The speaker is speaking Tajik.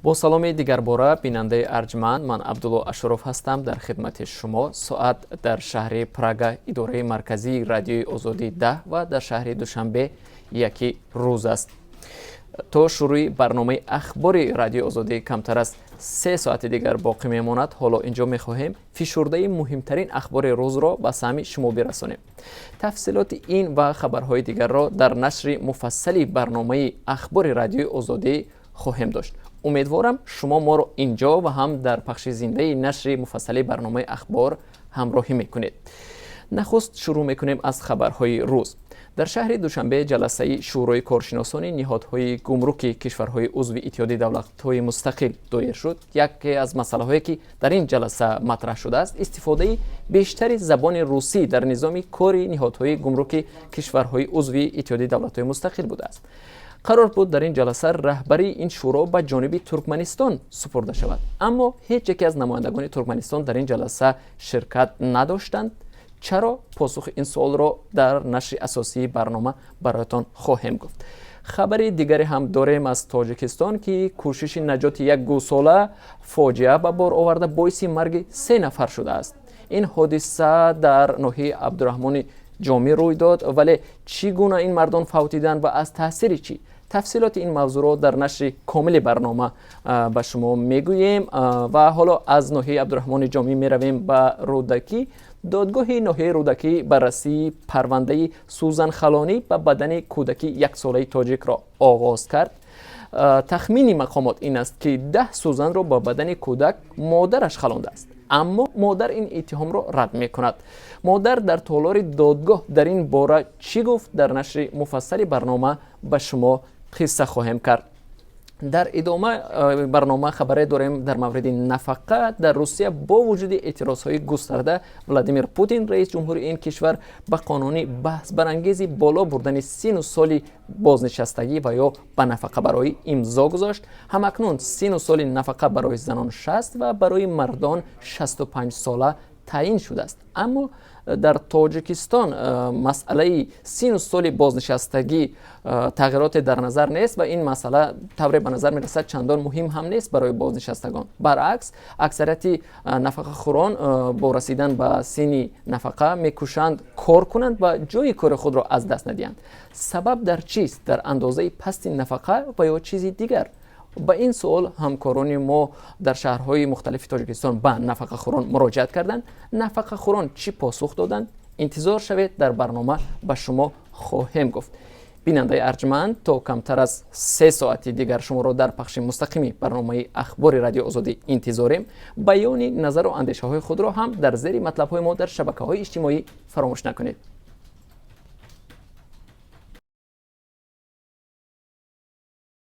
Бо саломи дигарбора, бинандаи арҷманд, ман Абдулло Ашуров ҳастам дар хидмати шумо. Соат дар шаҳри Прага, идораи марказии Радиои Озодӣ, 10 ва дар шаҳри Душанбе 1 рӯз аст. То шурӯи барномаи ахбори Радиои Озодӣ камтар аз 3 соати дигар боқӣ мемонад. Ҳоло инҷо мехоҳем фишурдаи муҳимтарин ахбори рӯзро ба самъи шумо бирасонем. Тафсилоти ин ва хабарҳои дигарро дар нашри муфассали барномаи ахбори Радиои Озодӣ хоҳем дошт. Умедворам, шумо моро инҷо ва ҳам дар пахши зиндаи нашри муфассали барномаи ахбор ҳамроҳӣ мекунед. Нахуст шурӯъ мекунем аз хабарҳои рӯз. Дар шаҳри Душанбе ҷаласаи Шӯрои коршиносони ниҳодҳои гумруки кишварҳои узви Иттиҳоди Давлатҳои Мустақил доир шуд. Яке аз масъалаҳое, ки дар ин ҷаласа матраҳ шудааст, истифодаи бештари забони русӣ дар низоми кори ниҳодҳои гумруки кишварҳои узви Иттиҳоди Давлатҳои Мустақил будааст. Қарор буд, дар ин ҷаласа раҳбарии ин шӯро ба ҷониби Туркманистон супурда шавад, аммо ҳеҷ яке аз намояндагони Туркманистон дар ин ҷаласа ширкат надоштанд. Чаро? Посухи ин суолро дар нашри асосии барнома бароятон хоҳем гуфт. Хабари дигаре ҳам дорем аз Тоҷикистон, ки кӯшиши наҷоти як гӯсола фоҷиа ба бор оварда, боиси марги се нафар шудааст. Ин ҳодиса дар ноҳияи Абдураҳмони Ҷомӣ рӯй дод, вале чӣ гуна ин мардон фавтиданд ва аз таъсири чӣ? Тафсилоти ин мавзӯъро дар нашри комили барнома ба шумо мегӯем. Ва ҳоло аз ноҳияи Абдураҳмони Ҷомӣ меравем ба Рӯдакӣ. Додгоҳи ноҳияи Рӯдакӣ баррасии парвандаи сӯзанхалонӣ ба бадани кӯдаки яксолаи тоҷикро оғоз кард. Тахмини мақомот ин аст, ки 10 сӯзанро ба бадани кӯдак модараш халондааст, аммо модар ин иттиҳомро рад мекунад. Модар дар толори додгоҳ дар ин бора чӣ гуфт, дар нашри муфассали барнома ба шумо қисса хоҳем кард. Дар идома барнома хабаре дорем дар мавриди нафақа. Дар Русия бо вуҷуди эътирозҳои густарда, Владимир Путин, раис ҷумҳури ин кишвар, ба қонуни баҳсбарангези боло бурдани сину соли бознишастагӣ ва ё ба нафақабароӣ имзо гузошт. Ҳамакнун сину соли нафақа барои занон 60 ва барои мардон 65 сола таъин шудааст. Аммо дар Тоҷикистон масъалаи сину соли бознишастагӣ тағйироте дар назар нест ва ин масъала, тавре ба назар мерасад, чандон муҳим ҳам нест барои бознишастагон. Баръакс, аксарияти нафақахӯрон бо расидан ба синни нафақа мекӯшанд кор кунанд ва ҷои кори худро аз даст надиҳанд. Сабаб дар чист? Дар андозаи пасти нафақа ва ё чизи дигар? Ба ин суол ҳамкорони мо дар шаҳрҳои мухталифи Тоҷикистон ба нафақахӯрон муроҷиат карданд. Нафақахӯрон чӣ посух доданд? Интизор шавед, дар барнома ба шумо хоҳем гуфт. Бинандаи арҷманд, то камтар аз 3 соати дигар шуморо дар пахши мустақими барномаи ахбори Радиои Озодӣ интизорем. Баёни назару андешаҳои худро ҳам дар зери матлабҳои мо дар шабакаҳои иҷтимоӣ фаромӯш накунед.